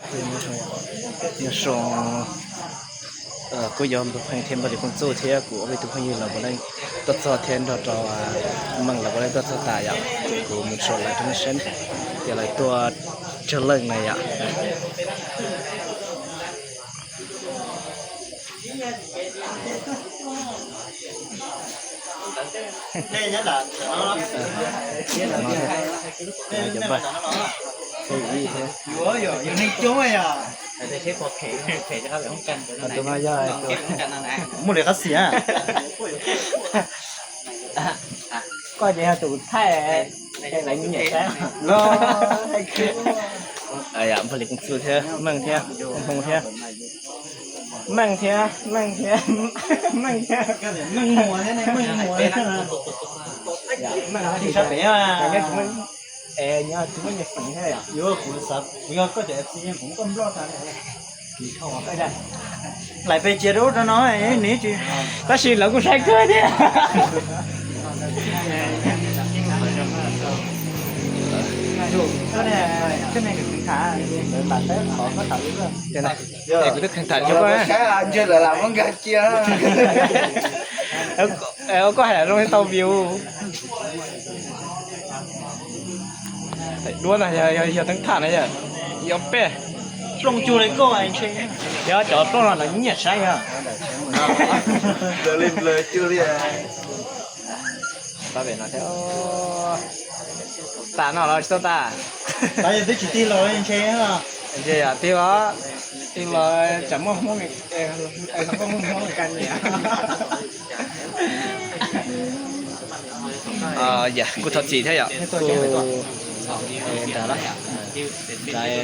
Nyob zoo, kuv yog Npawg Pheej thiab Npawg Lis Kooj Txuj thiab kuv ob peb tug phooj ywg los puav leej tuaj txog thiab nrog rau Meej los puav leej tuaj txog tas yom. Ces kuv mus tso lawv rau nej saib, ces lawv tuaj tsawg leej na yom. Muaj li qab xia. Koj ces yog tus thaij, lawv nyiam saib. Npawg Lis Kooj Txuj thiab Meej thiab Hmoo thiab, Meej thiab, Meej thiab, Meej thiab, Meej Muas thiab, Meej Muas thiab. Nyob tsis muaj, es nyob tsis muaj nyias feem thiab yom. Kuv yog koj cov F C kuv muab koj nploj tas. Lais pes cia rau ub rau no, tab sis lawv kuj saib kawg thiab. Kuv twb kheev tham cov koj, ntshe lawv lam muab nkag cia. Koj hais zoo tau view. Duab no yog teeb tham na yom, yog peb plooj cuag li koj, yog cov plooj no lawv nyiam saib yog. Tas no los tsis tau tas. Twb tsis tig los ntshe. Ntshe yog tig los, tig los tsam muaj Hmoob, muaj Hmoob ka nyiam. Yam kuj thov txim thiab yom, kuj nrad, nrad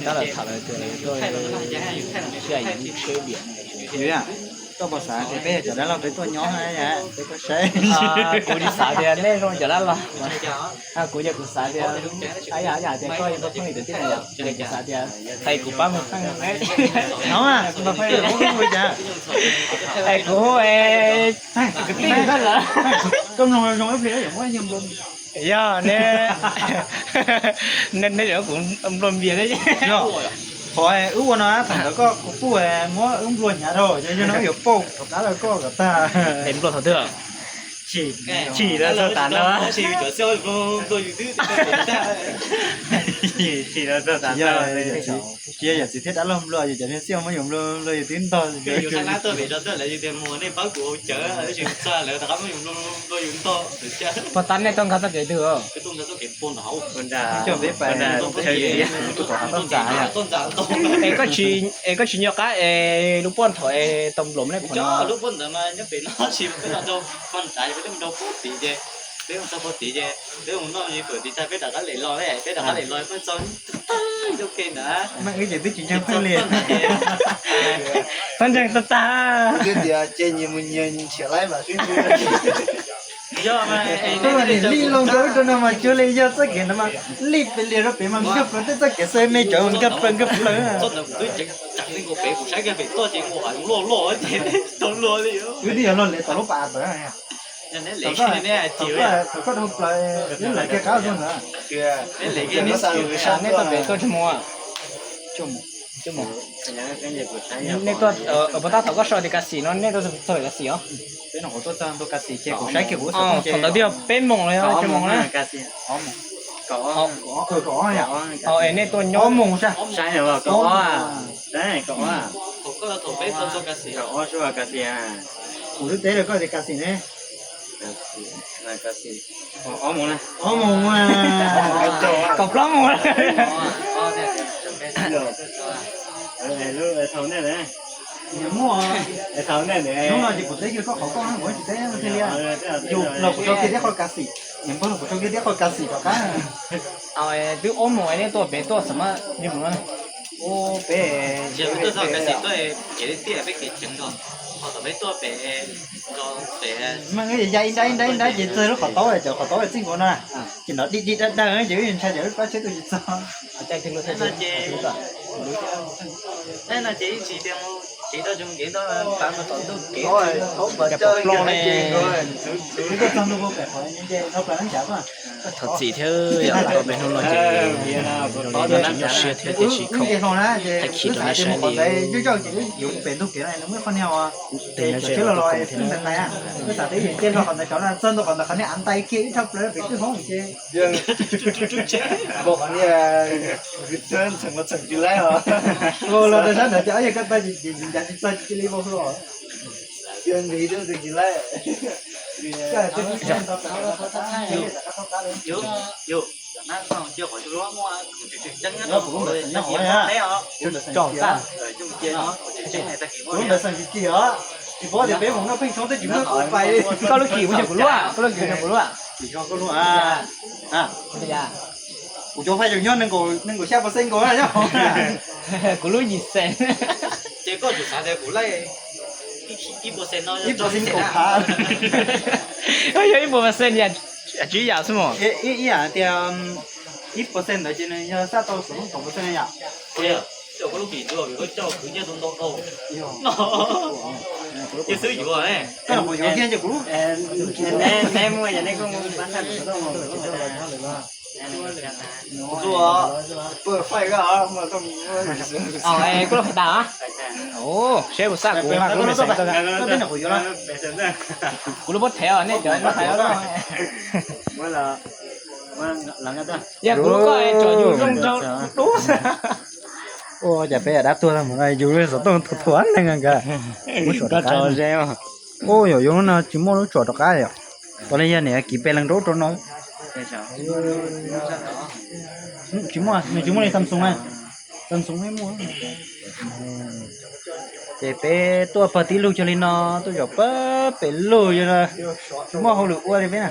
tab lawm tham lawm tias tuaj sib yim seb diam. Koj puas xav tias peb yog cov dab laug peb tuaj nyob, peb tuaj saib? Kuv tsis xav tias nej zoo cov dab laug. Kuv ces kuv xav tias, yam tias koj yog pheej li tiag tiag yom, ces kuv xav tias thov kuv pab mus pheej. No, es kuv hu es kwv tij koj lawm. Koj mloog zoo ib pliag, yog nej, nej yuav kuv nplua npias thiab. Qhov wb ua no thaum ntawd koj kuv kuj muab wb nplua hnyav dhau, yog no yuav pauj rov qab rau koj kom tag. Es nplua thaum twg? Chim los txog tas no. Chim los txog tas no. Tsis yog yawm txiv thiab dab laug nplua, yus cov niag xiaj muab yus nplua, nplua yus twb ntog. Puag ta nej tuaj nkag txoj kev twg? Es koj tsis nco qab es lub puag thaum es tau nploom nej puag no? Meej wb ces twb tsis ntseeg pheej li. Pheej ntseeg tag tag. Twb tias ces nyias mus nyias nrhiav laib mas sib ntsib. Koj mas niam lij loo rau ub rau no mas cuag li yog txoj kev no mas lij pes lias rau pem mas nkag plaws tej txoj kev xwb me cov nkag plaws nkag plaws. Wb twb yog los lem tom lub pas tawm. Thaum koj dhau plaws wb lawv kiag qab tuaj ntawd. Nej tuaj pem tuaj tsawg mus? Nej tuaj, puas tab tom koj sau tias Ka Xim no nej tuaj txog pem Ka Xim os? Thaum ntawd twb yog peb moos los yog tsawg moos na? Es nej tuaj nyob, kuv twb teb rau koj tias Ka Xim ne. Ob moos, kaum plaub moos. Thaum nej, hnub no ces kuv teb kiag koj qhov koj, kuv tsis teb thiaj li. Yus los kuv rau kiag thiab qhov Ka Xim, niam npawg los kuv rau kiag thiab qhov Ka Xim rov qab. Twb ob moos nej tuaj pem tuaj xam maj yog mus no. Peb ya ib nrab ib nrab ib nrab ces txog lub qhov taub, cov qhov taub txij nkaus no, ces nov dig dig dawg dawg ces wb ntshai ces wb pab tsheb tuaj tsis txog. Wb tuaj txog ntua pem qhov no plas neeb ncav tuaj. Thov txim thiab yom, tau peb hnub no ces zoo li tsis nyuaj siab thiab tiam sis khoom thaij khiv rau nej saib li. Teeb no zej no tuaj koom thiab na. Koj lub khim mus yog kuv lub, koj lub khim yog kuv lub. Kuv cov faj yus nyob nees nkaum xya percent nkaus na. Kuv lub yim xees. Ces koj tsum xav tias kuv laij ib percent no, ib percent nkaum phav. Yog ib puas percent yam, tsib yam xwb mas. Ib yam tias ib percent ntawd ces nws yog xaj tau xom toom percent yom. Koj los yuav thiab ces kuv lub. Kuv lub pab thaiv os, nej cov hais. Yog kuv lub koj tsom yus zoo nraug dub. Ua cas peb dab tuag mus yus xov tooj thuav thuav neeg nkawd. Muab tsom rov qab. Ua yog yus lub no tsis muaj lub tsom rov qab yom. Puav leej yog niam kiv pes leeg nraub rau no. Tsis muaj, nws tsis muaj li Samsung na. Samsung peb muaj. Ces peb tuaj pawg tib lug cog li no, tuaj zaum pawg pem lug yog no, tsis muaj hauj lwm ua li peb na.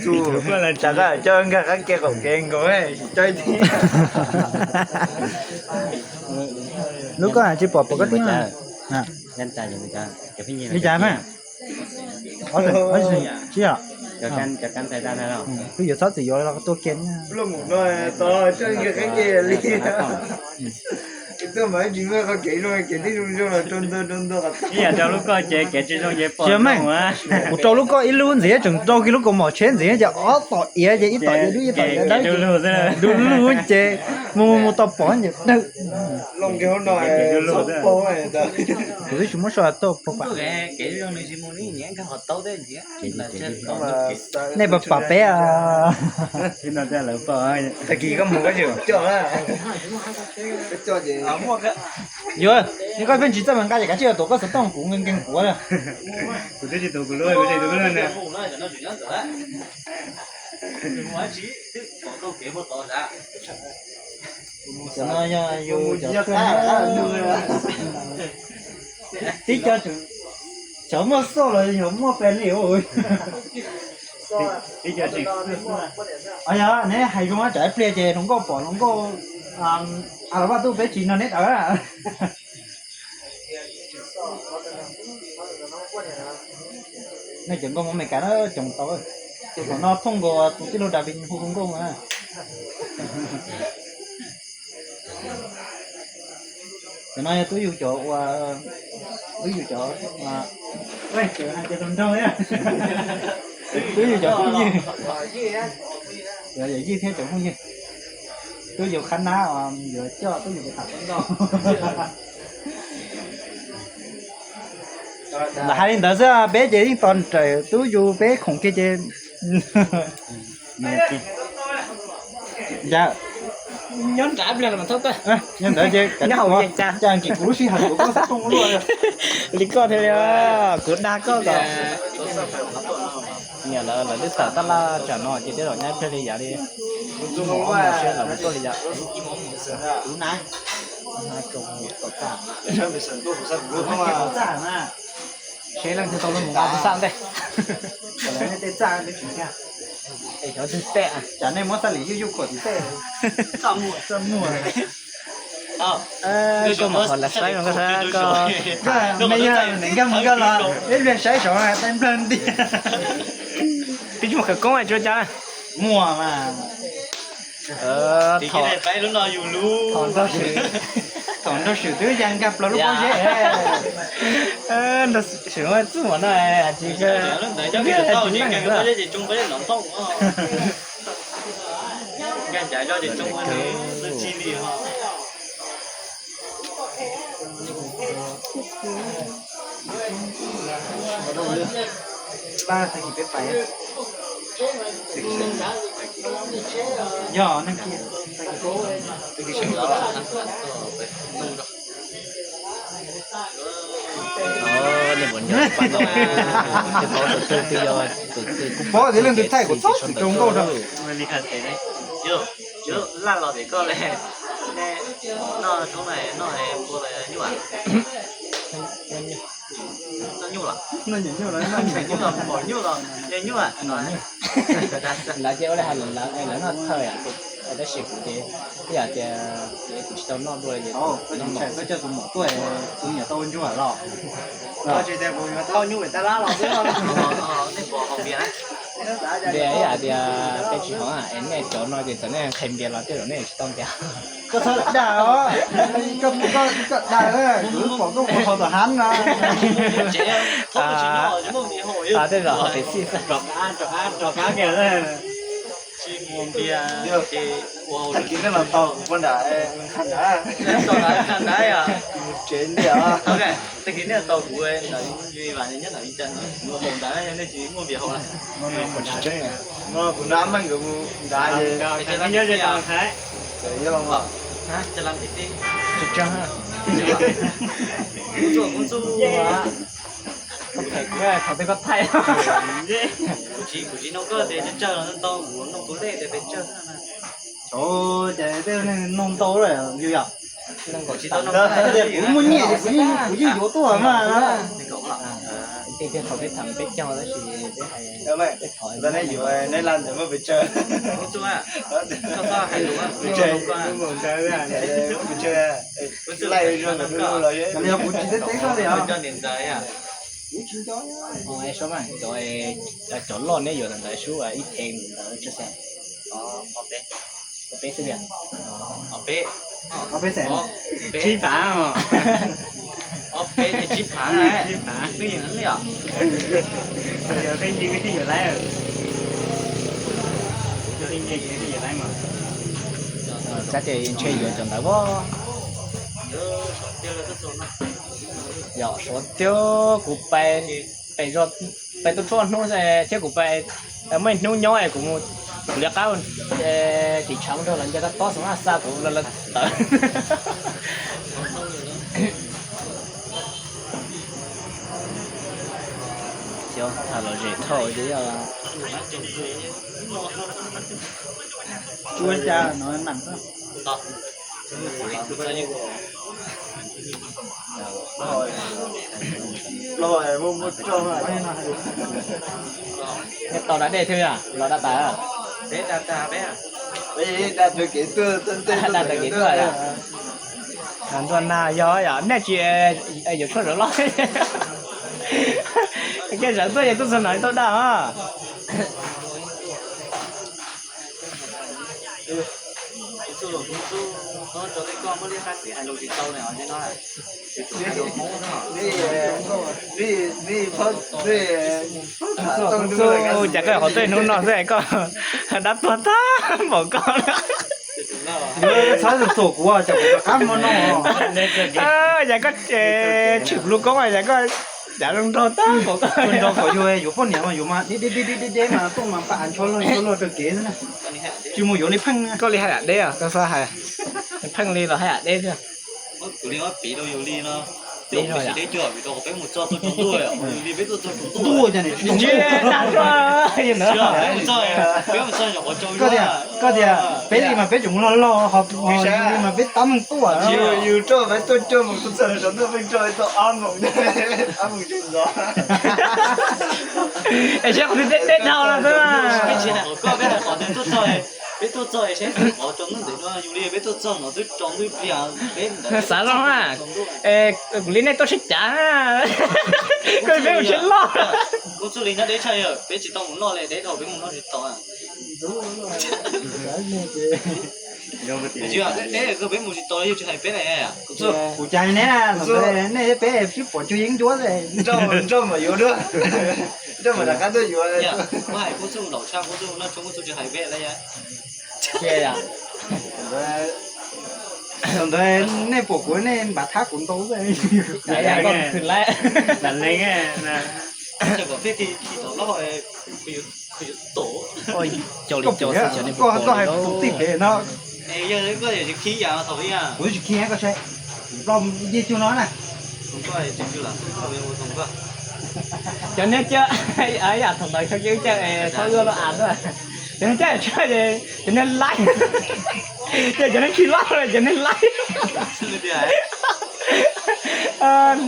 Tsuas koj los tsav koj coj nkag qab ke qaum ke nkaus, tsis coj ib tug. Lub koj tsis pom pom koj tib. Li cas mas? Tsis yog. Twb yuav txhob txwm yuav los tuaj kiag. Ib yam rau lub koj ces kev tsis zoo ces pom. Kuv rau lub koj ib lub ntxiv tseem rau kiag lub kaus mom tsheb ntxiv ces ob tom iav ces ib tom iav dub ib tom iav dawb du lug ces mus mus tau pom ces dawb. Kuv twb tsis muab so tuaj pom pam. Nej pom pam peb. Tag kis koj mus koj tsis coj. Yuav, yog koj pheej tsis txawj mas nqa ces kav tsij tuav koj xov tooj kuv nkees nkees kuv. Kuv twb tsis tuav kuv lub, kuv tsis tuav kuv lub na. Cov no yog yus cov, tib co cov muaj xauj los yog muaj pes li. Yog neb hais zoo tsam ib pliag ces hluas nkauj pom hluas nkauj, a los vaj tub peb tsis nrog neb tawv. Nej cov nkauj Hmoob Amelikas na coos tau. Ces thaum no thooj nkaus tus tij laug David hu hu nkauj na. Cov no yog tub yus cov uas, tub yus cov, hais tias tus nraug, tub yus cov phooj ywg, cov yawm yij thiab cov phooj ywg. Tub yus qhab nab uas yuav coj tub yus tus tham pab nkauj. Lam hais li ntawd xwb, peb ces yeej tos nrawm tub yus peb khoom kiag ces. Nyob nrad pliag los mas thauj koj. Nyob ntawd ces cas kuv lub sij hawm kuv koj xov tooj luaj li koj thiaj li, kuv dag koj kom. Niam lawv lawv twb tawm tab laj tsam no ces tej zaum nyab pliag li yam li. Siab lawv tuaj li yam. Seb leej twg tau lub mus nqa txaj ntej. Cov twg tej, tsam nej muab txaj li yuj yuj khuam tim tej. Koj mus qhov lawv saib no koj saib koj. Nej yog nkag mus nkag los ib pliag saib saud teeb nplawg ntiag. Mus khawv koob tsis ua cas. Muaj mas. Thaum nrog Swm twb ya nkag plaws lub pob zeb. Swm txuj muam no tsis nkag tsis nkag. Yog neeg kiag. Kuv paub tias leej twg thaij kuv txhob txwm rau nkauj rau. Laj los tim koj le, noj tshoob no noj pua los nyuj? Noj nyuj los, noj nyuj los, mos nyuj los, nyuj nyuj. Lawv ces ua li hais lawv noj thawj, tab sis kuv ces ib yam tias kuv tsis tau noj dua ces, koj coj tus muam tuaj, tus niam tau ua ntsuag los. Koj tsis tias kuv yuav thauj nyuj pem tab lab los xwb. Ntias ib yam tias peb tsis hov es nej cov no ces txawm nej qhia ntias los tej zaum nej tsis tau ntias. Koj txhob dag os, koj dag, kuv pom koj ua hauv tom hav no. Tej zaum hauv pem xij xwb. Tag kis nej los tau kuv puag nram, tsev ntiag. Tag kis nej los tau kuv nram, nyob nram Vias Cas, kuv nrog Ab Meej nkawd mus nrad es. Thaum twg koj thaij? Kuv tsis, kuv tsis nug koj tias tsawg los tau, kuv nug tus lej tias pes tsawg. Cov, ces tej neeg nug ntau lawm yus yom. Kuv muaj nyiaj ces kuv yeej yuav tuaj mas. Tej tiag thaum peb tham peb caug tab sis peb hais, peb thov nej yuav, nej laj ntawd muaj pes tsawg? Pes tsawg? Laj zoo los, yog kuv tsis teb teb koj li os. Kuv tsis nco. Cov, cov loj neb yuav ntawd sub ib theem ntawd tsawg xees? Ob peb xwb tiag. Ob peb xees. Tsib phav. Ob peb tsib phav, tsib phav. Peb yeej li os. Peb yeej thiaj yuav laib. Peb yeej thiaj yuav laib mas. Xav tias ntshe yuav cov ntawd as. Yog suav tiag kuv pais, pais tuaj tshuab hnub thiab kuv pais muaj ib hnub nyob es kuv mus, kuv liab qab tim tshav mus nrog lawv nce kab tob xov na xa kuv lawv tawm. Tha los zem thauj. Tsuas cas no nam. Tau da dej thiab los da tas? Da tas kev tuaj. Ntuag na yog yom, nej tsis yuav tshuaj zawv loj. Kiag zawv tuaj ces tuaj txog no tuaj da os. Cas koj qhov txoj hnub no xwb koj dab tuag tag npaum koj. Txhob txuam kuv, cas kuv rov qab muaj no. Cas koj tshwm kuv lub koob, cas koj cav zoo nraug tag npaum koj. Nraug kom yus yuav poj niam mas yuav mas deb deb deb deb mas tuaj mas npaj ncho luag ncho luag raws kev xwb na. Tsis mus yuav li Pheej. Koj li hais yam deb, koj xav hais Pheej li los hais yam deb thiab. Ntuj, cas nim tsis tau Koj tias peb li mas peb tseem mus log log, ho yus li mas peb tab meeg tuaj. Yus roj peb tuaj coj mus kuj txog saum ntuj pheej roj tau ob moos, ob moos tseem ntxov. Es seb qhov twg deb deb dhau no xwb. Koj peb hais qhov twg tuaj txog Peb tuaj txog es saib qhov tsaus ntuj ntev no, yus li peb tuaj txog no twb tsaus ntuj pliag peb ntawd. Xav zoo na, kuv li nej tuaj sib cav, koj peb mus sib loj. Kuv txuj li nyob deb tshaj, peb tsis tau mus noj li, deb dhau peb mus noj tsis tau. Deb, peb mus tsis tau li, yus tsis hais peb na. Kuv cas ne, nej peb sib pom cuag yeeb ncuab. Nrauj mas yuav dua, nrauj mas rov qab tuaj yuav. Kuv hais kuv txuj laus tshaj, kuv txuj noj tshoob kuv txuj tsis hais peb lawm. Ntawd nej pom kuv nej npav thab kuv ntau. Koj hais kuv tib pem no. Kuv tsis khib koj saib, nplog yig cuag no na. Cov niag cawm, yam thaum ntawd cov niag cawm txhob ua loj av tuaj. Cov niag cawm tshaj ces cov niag laib, ces cov niag khi loj cov niag laib.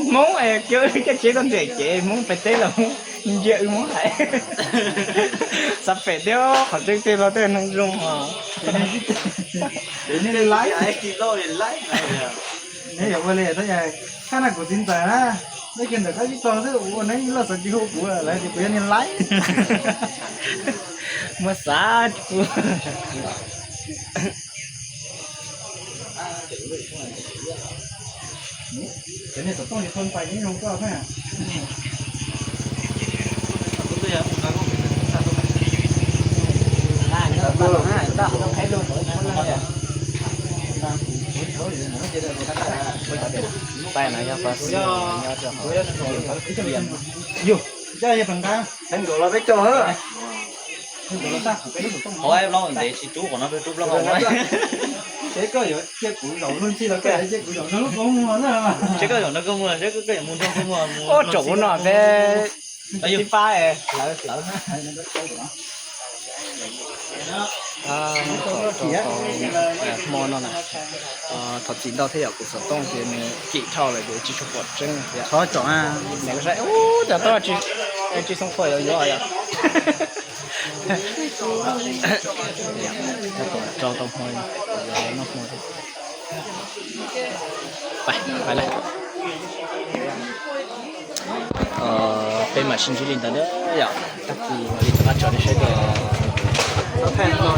Hmoob es cawm caj tsheb txoj ntiam ces Hmoob pem teb los Hmoob ntsia wb Hmoob hais. Xav pem thiab qhov tseeb tiag los tej neeg zoo os. Neb yuav ua li, thaj na kuv txiv ntxawm na, neb kiag ntawm koj ib tog xwb ua neb ib loj xav tsis hu kuv lawm tias kuv yog niag laib. Muab xav tsis pub. Cov niag xov tooj tsis tau npais ib zoo koj na. Tais no yog pas nyob rau hauv tiam. Yus, coj yog pes nqa. Peb nkaus los peb coj. Qhov loj ntev tsis rub qhov no peb rub plaub hau. Seb koj yuav cia kuv zaum luag ntxhi los koj cia kuv zaum nrog lub koob muag na. Seb koj zaum nrog koj muag, seb koj yuav mus nrog koj muag. Ua tsaum ua no peb ib pab lawv lawv. Hmo no na, thov txim ntau thiab yom, kuv xov tooj ces nws kim dhau lawm ces tsis tshua pom tseeb thiab. Thov tsom, nws saib ub, cov tooj tsis xoo phuam yuav yuav yom. Rau tau hmo, noj hmo thiab. Peb mam sib ntsib li ntawd na yom, tag kis mam li rov qab tso nej saib dua.